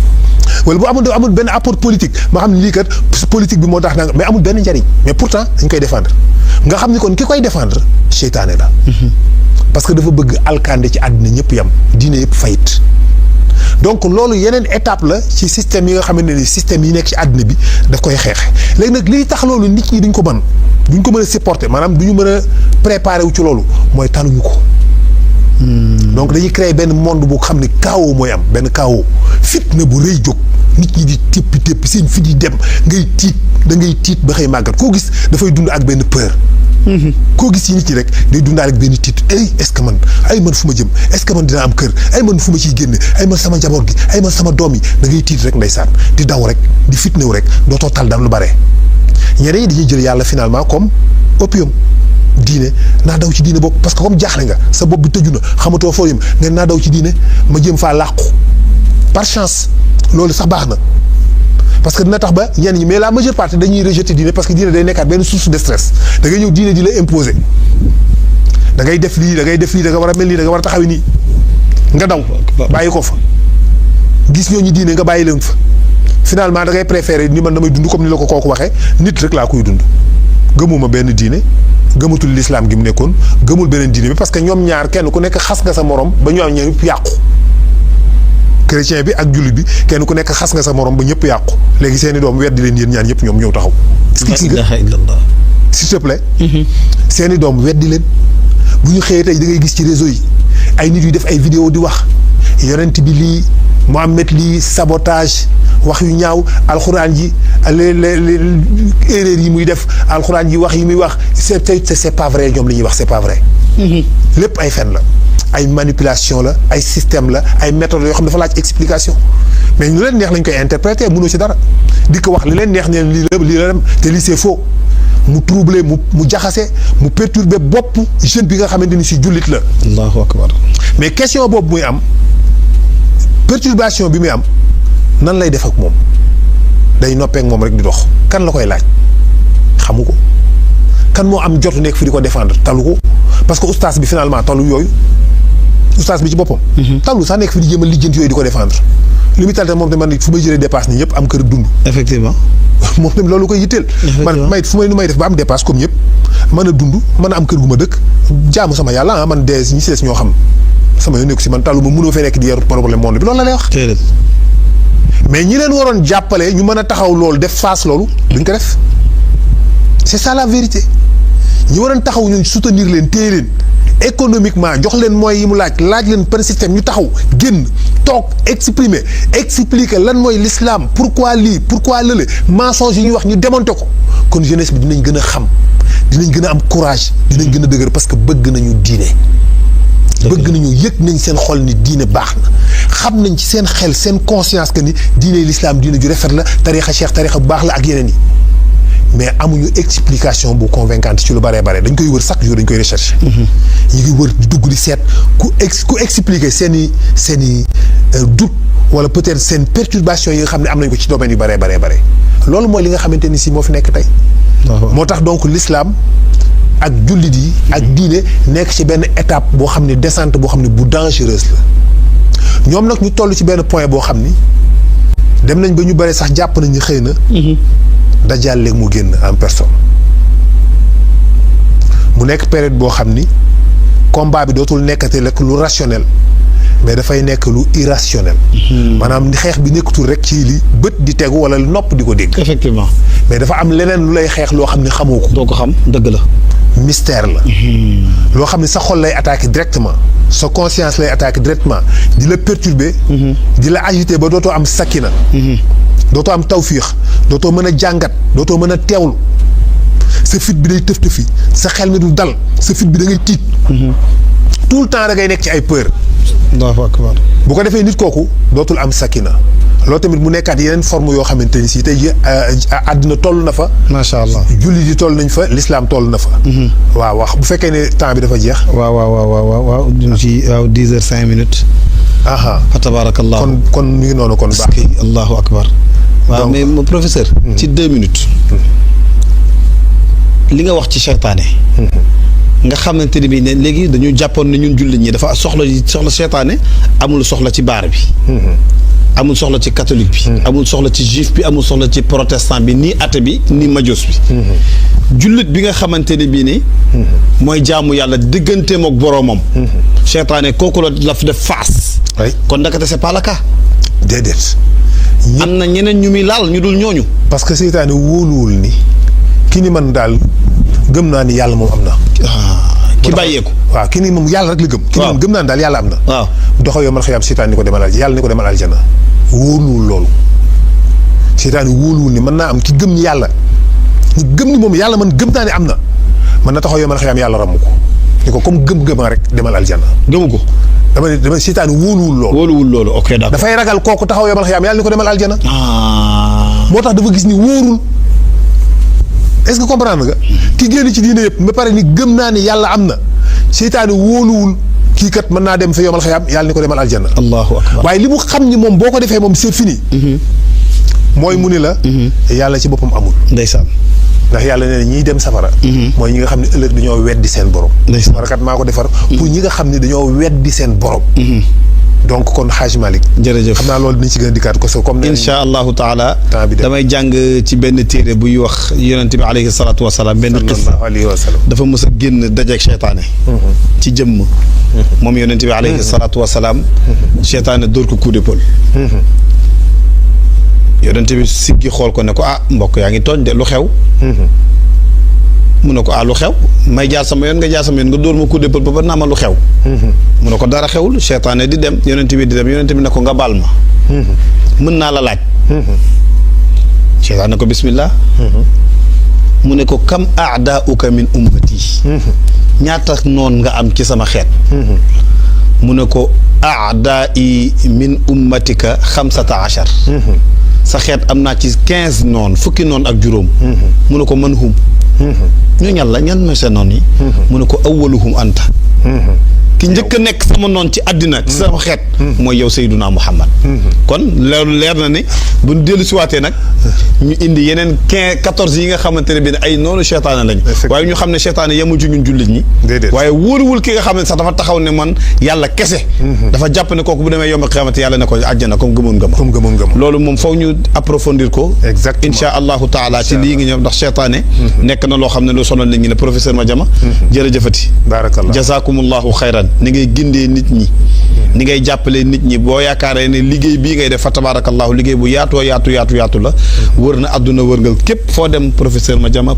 wala bu amul benn apport politique ma xam ne lii kat politique bi moo tax mais amul benn njariñ mais pourtant dañ koy défendre nga xam ni kon ki koy défendre seytaane la. parce que dafa bëgg alkande ci àddina ñëpp yam diine yëpp fayit donc loolu yeneen étape la ci système yi nga xamante ne système yi nekk ci àddina bi daf koy xeexe léegi nag liy tax loolu nit ñi duñ ko mën a supporter maanaam duñu mën a préparer wu ci loolu mooy taluñu ko. donc dañuy créer benn monde bu xam ne chaos mooy am benn chaos fitna bu rëy jóg nit ñi di téppi seen fit yi dem ngay tiit ba xëy màggat koo gis dafay dund ak benn peur. koo gis ci nit ñi rek day dundaale ak benn tiit est-ce que man fu ma jëm est-ce que man dina am kër man fu ma ciy génne man sama njaboot gi man sama doom yi da ngay tiit rek ndeysaan di daw rek di fitnewu rek dootoo tal dara lu bare. ñeneen ñi dañuy jël yàlla finalement comme opium diine naa daw ci diine bopp parce que comme jaaxle nga sa bopp bi tëju na xamatoo foo yëm nga naa daw ci diine ma jëm faa làqu par chance loolu sax baax na parce que dina tax ba ñenn ñi mais la majeure partie dañuy rejeter diine parce que diine day nekkaat benn source de stress da ngay ñëw diine di la imposer da ngay def lii da nga war a mel nii da nga war a taxawi nii nga daw bàyyi ko fa gis ñooñu diine nga bàyyi leen fa finalement da ngay préférer ni man damay dund comme ni la ko kooku waxee nit rek laa koy dund gëmuma benn diine gëmatul l'islam gi mu nekkoon gëmul beneen diine bi parce que ñoom ñaar kenn ku nekk xas nga sa morom ba ñu am ñëpp yàqu chrétien bi ak jullit bi kenn ku nekk xas nga sa morom ba ñëpp yàqu léegi seeni doom weddi leen yéen ñaan ñëpp ñoom ñëw taxaw. la ilaha illallah. s'il te plaît. seeni doom weddi leen bu ñu xëyee tey da ngay gis ci réseau yi ay nit yu def ay vidéo di wax yonent bi lii Mohamed lii sabotage wax yu ñaaw alxuraan ji les erreurs yi muy def alxuraan ji wax yi muy wax c'est pas vrai ñoom li ñuy wax c'est pas vrai. lépp ay fen la. ay manipulation la ay système la ay méthodes yoo xam ne dafa laaj explication mais ñu leen neex lañ koy interpréter mënoo ci dara di ko wax li leen neex ne lii la dem te lii c'est faux mu troubler mu jaxase mu perturber bopp jeune bi nga xamante ni si jullit la. allahu akbar. mais question boobu muy am perturbation bi muy am nan lay def ak moom day noppeek moom rek di dox kan la koy laaj xamu ko kan moo am jotu nekk fi di ko défendre talu ko parce que oustaz bi finalement talu yooyu. oustaz bi ci boppam. tallu sax nekk fi di jéem a lijjanti yooyu di ko défendre li muy tal te moom tamit man fu may jëlee dépasse ni ñëpp am kër dund. effectivement. moom tamit loolu koy yitteel. man may fu may nu may def ba am dépasse comme ñëpp mën a dund mën a am kër gu ma dëkk jaamu sama yàlla man des ñi si des ñoo xam sama yoon nekku si man tallu ma mënoo fee nekk di yor problème monde bi loolu la lay wax. mais ñi leen waroon jàppale ñu mën a taxaw loolu def face loolu duñ ko def c'est ça la vérité ñi waroon taxaw ñun soutenir leen téye leen. économiquement jox leen moyens yi mu laaj leen par système ñu taxaw génn toog expliquer lan mooy l'islam pourquoi lii pourquoi lële mensonge yi ñuy wax ñu démonter ko kon jeunesse bi dinañ gën a xam dinañ gën a am courage dinañ gën a dëgër parce que bëgg nañu diine bëgg nañu yëg nañ seen xol ni diine baax na xam nañ ci seen xel seen conscience que ni diine l'islam diine ju rafet la tarixa cheikh tarixa bu baax la ak yeneen yi mais amuñu explication bu convaincante ci lu bare dañ koy wër chaque jour dañ koy rechercher. ñu ngi wër di dugg di seet ku expliquer seen i doute wala peut-être seen perturbation yi nga xam ne am nañ ko ci domaine yu bare loolu mooy li nga xamante ni si moo fi nekk tey. moo tax donc l'islam ak jullit yi ak diine nekk ci benn étape boo xam ne descente boo xam ne bu dangereuse la ñoom nag ñu toll ci benn point boo xam ni dem nañ ba ñu bare sax jàpp nañ ni xëy na. Dajjal léegi mu génn en personne mu nekk période boo xam ni combat bi dootul nekkate rek lu rationnel mais dafay nekk lu irrationnel. maanaam xeex bi nekkatul rek ci li bët di tegu wala nopp di ko dégg. effectivement. mais dafa am leneen lu lay xeex loo xam ne xamoo ko. doo ko xam dëgg la. mystère la. loo xam ne sa xol lay attaquer directement sa conscience lay attaquer directement di la perturber. di la agiter ba dootoo am sakina. dootoo am tawfiix dootoo mën a jàngat dootoo mën a teewlu sa fit bi day tëf tëfi sa xel mi du dal sa fit bi da ngay tiit. tout le temps da ngay nekk ci ay peur. Allahu akbar. bu ko defee nit kooku dootul am sakina loolu tamit mu nekkaat yeneen forme yoo xamante ni si tey jii àdduna toll na fa. macha allah jullit yi toll nañ fa l'islam toll na fa. waaw wax bu fekkee ne temps bi dafa jeex. waaw ñu ci waaw 10h05. aha fa tabarakallah. kon mi ngi noonu kon baax. allahu akbar. waaw mais professeur. ci 2 minutes. li nga wax ci seytaane. nga xamante ni bii ne léegi dañu jàppoon ne ñun jullit ñi dafa soxla seytaane amul soxla ci baar bi. amul soxla ci catholique bi. amul soxla ci juif bi amul soxla ci protestant bi ni athée bi ni majus bi. jullit bi nga xamante ni bii ni mooy jaamu yàlla digganteem ak boroomam. seytaane kooku la fi def face. kon ndakate c'est pas le cas. déedéet. am na ñeneen ñu muy laal ñu dul ñooñu. parce que seytaane wóoluwul ni ki ni man daal gëm naa ni yàlla moom am na. ki bàyyeeku. waaw ki ni moom yàlla rek la gëm. ki ni moom gëm naa ni daal yàlla am na. waaw doxal yow man xëy am seytaane ni ko demal yàlla ni ko demal aljana wóoluwul loolu. seytaane wóoluwul ni mën naa am ki gëm ni yàlla ñu gëm ni moom yàlla man gëm naa ni am na mën na taxaw yow man xëy am yàlla ramm ko ni ko comme gëm-gëma rek demal aljana. gëmu ko. dama seytaane wóoluwul loolu. wóoluwul loolu ok d'accord. dafay ragal kooku taxaw yow man xëy am yàlla ni ko demal aljana. moo tax dafa gis ni wóorul. est-ce que comprendre nga. ki génn ci diine yëpp ba pare ni gëm naa ni yàlla am na seytaane wóoluwul kii kat mën naa dem fa yomal xayaam yàlla ni ko demal aljanna. allahu akbar waaye li mu xam ni moom boo ko defee moom c'est fini. mooy mu ni la. yàlla ci boppam amul. ndeysaan. ndax yàlla nee na ñiy dem safara. mooy ñi nga xam ne ëllëg dañoo weddi seen borom. ndeysaan warakat maa ko defar. pour ñi nga xam ne dañoo weddi seen borom. donc kon Hadj Malick. jërëjëf xam naa loolu dinañ ci gën a dikkaat ko so comme. incha allahu taala. temps bi damay jàng ci benn téere buy wax yonent bi alayhi salaatu wa salaam. benn xis dafa mës a génn dajeeg seytaane. ci jëmm. moom yonent bi alayhi salaatu wa salaam. seytaane dóor ko coup d'épaule. yonent bi siggi xool ko ne ko mbokk yaa ngi tooñ de lu xew. mu ne ko lu xew may jaar sama yoon nga jaar sama yoon nga dóor ma coup d'épaule ba naa ma lu xew. mu ne ko dara xewul seytaane di dem yonent bi di dem yonent bi ne ko nga baal ma. mën naa la laaj. seytaane ne ko bismillah. mu ne ko kam aadaauka min ummati. ñaata noon nga am ci sama xeet. mu ne ko aadaai min ummatika 15. sa xeet am naa ci 15 noon fukki noon ak juróom. mu ne ko man hum. ñu ñal la ñan mooy seen noon yi. mu ne ko awwaluhum anta. ki njëkk a nekk sama noon ci àddina ci sama xeet. mooy yow Seyduna Muhammad. kon loolu leer na ne bu ñu dellu si waatee nag ñu indi yeneen 14 yi nga xamante ne bi ne ay noonu seytaane lañu. waaye ñu xam ne seytaane yemu ci ñun jullit ñi. waaye wóoruwul ki nga xam ne sax dafa taxaw ne man yàlla kese. dafa jàpp ne kooku bu demee yomb xiyamati yàlla ne ko àjjana comme gëmoon ngëma. loolu moom faw ñu approfondir ko. exactement incha allahu taala ci lii ngi ñëw ndax seytaane. nekk na loo xam ne lu sonal nit ñi ne professeur Madiama. jërëjëfati. baarakallah jazakumullahu xayran ni ngay gindee nit ñi. ni ngay jàppalee nit ñi boo yaakaaree ne liggéey bii ngay def fa tabarakallahu liggéey bu yaatu la. wër na àdduna wërngal képp foo dem professeur Madiama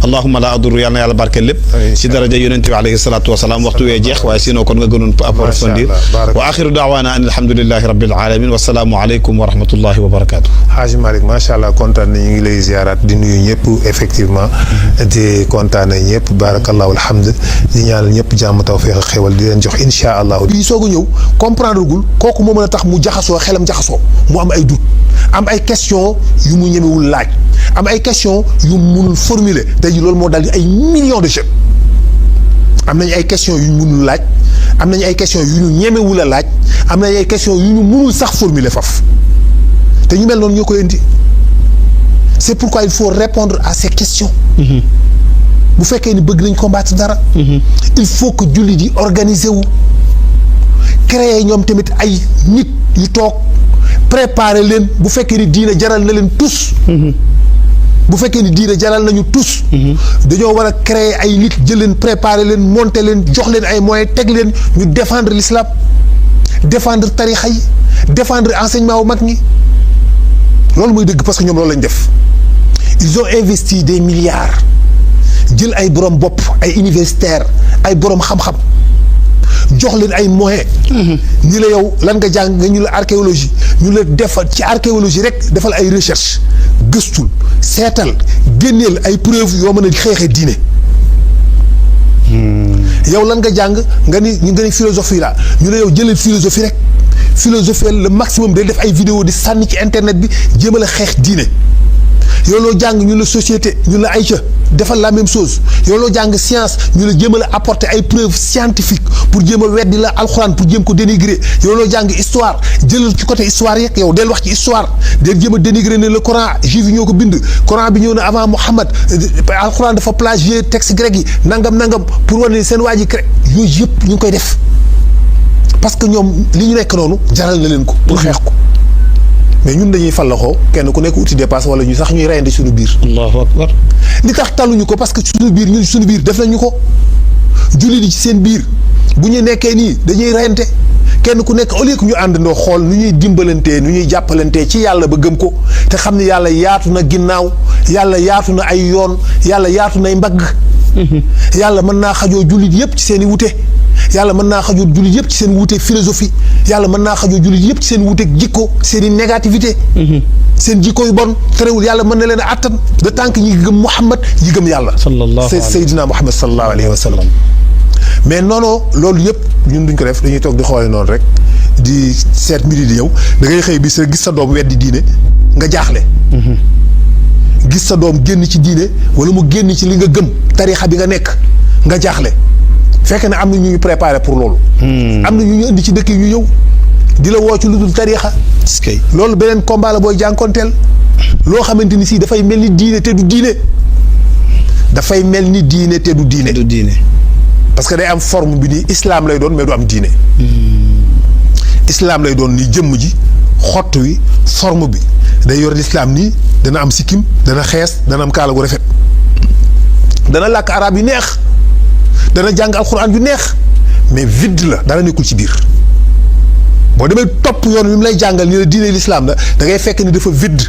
allahumma la aduru yàlla na yàlla barke lépp. si daraja yonente bi alayhi salatu wasalaam waxtu wee jeex waaye sinon kon nga gënoon approfondir. wa axiru daawaana an alhamdulillahi rabbil alamin wasalaamu aleykum wa rahmatullahi wa barakatuh. Hadj Malick macha allah kontaan na ñu ngi lay ziaraat di nuyu ñëpp effectivement di kontaan na ñëpp barakallahu alhamd di ñaanal ñëpp jàmm tawfiq ak xéwal di leen jox incha allah. bii soog a ñëw comprendre gul kooku moo mën a tax mu jaxasoo xelam jaxasoo mu am ay doute am ay question yu mu ñemewul laaj am ay question yu mu munul formuler tey jii loolu moo dal di ay millions de jeunes am nañu ay question yu ñu munul laaj am nañu ay question yu ñu ñemewul a laaj am nañu ay question yu ñu munul sax formuler faf te ñu mel noonu ñoo koy indi c'est pourquoi il faut répondre à ces questions. bu fekkee ni bëgg nañ combattre dara. il faut que jullit yi organiser wu créer ñoom tamit ay nit yu toog préparer leen bu fekkee ni diine jaral na leen tous. bu fekkee ni diine jaral nañu tous. dañoo war a créer ay nit jël leen préparer leen monter leen jox leen ay moyens teg leen ñu défendre l'islam défendre tarixa yi défendre enseignement wu mag ñi loolu mooy dëgg parce que ñoom loolu lañ def ils ont investi des milliards. jël ay borom bopp ay universitaires ay borom xam-xam jox leen ay moyens. ni la yow lan nga jàng nga ñu la archéologie ñu la defal ci archéologie rek defal ay recherche gëstul seetal génneel ay preuves yoo mën a xeexee diine. yow lan nga jàng nga ni philosophie la ñu ne yow jëlal philosophie rek philosophie le maximum day def ay vidéo di sànni ci internet bi jéemal a xeex diine. yow loo jàng ñu la société ñu la ayca defal la même chose yow loo jàng science ñu la jéem a apporter ay preuves scientifiques pour jéem a weddi la alxuraan pour jéem ko dénigrer yow loo jàng histoire jëlal ci côté histoire yeeg yow del wax ci histoire del jéem a dénigrer ne le Coran juif yi ñoo ko bind Coran bi ñëw na avant Muhammad alxuraan dafa plagier texte grec yi nangam pour wane seen waa ji crée yooyu yëpp ñu ngi koy def parce que ñoom li ñu nekk noonu jaral na leen ko pour xeex ko. mais ñun dañuy fallaxoo kenn ku nekk uti dépasse wala ñu sax ñuy reyandi suñu biir. allahu akbar. li tax taluñu ko parce que suñu biir ñun suñu biir def nañu ko jullit yi ci seen biir bu ñu nekkee nii dañuy reyante kenn ku nekk au lieu que ñu àndandoo xool nu ñuy dimbalantee nu ñuy jàppalantee ci yàlla ba gëm ko te xam ne yàlla yaatu na ginnaaw yàlla yaatu na ay yoon yàlla yaatu nay mbagg. yàlla mën naa xajoo jullit yépp ci seen i wute. yàlla mën naa xajoo jullit yëpp ci seen wuuteeg philosophie yàlla mën naa xajoo jullit yëpp ci seen wuuteeg jikko seen i négativité. seen jikko yu bon terewul yàlla mën na leen a attan de tant que ñi gëm Muhammad yi gëm yàlla. sallallahu alayhi Seydina Muhammad sallallahu alayhi wa sallam. mais non loolu yëpp ñun duñ ko def dañuy toog di xoole noonu rek di seet mbiri di yow da ngay xëy bis rek gis sa doom weddi diine nga jaaxle. gis sa doom génn ci diine wala mu génn ci li nga gëm tarixa bi nga nekk nga jaaxle. fekk na am na ñu ñu préparé pour loolu. am na ñu ñu indi ci dëkk yi ñu ñëw di la woo ci lu dul tariixa. loolu beneen combat la booy jànkonteel loo xamante ni si dafay mel ni diine te du diine. dafay mel ni diine te du diine. du diine. parce que day am forme bi nii islam lay doon mais du am diine. islam lay doon nii jëmm ji xott wi forme bi day yor l'islam nii dana am sikkim dana xees dana am kaala gu rafet dana làkk arab yi neex. dana jàng alxuraan yu neex mais vide la dara nekkul ci biir boo demee topp yoon wi mu lay jàngal ni la diine l'islam la da ngay fekk ni dafa vide.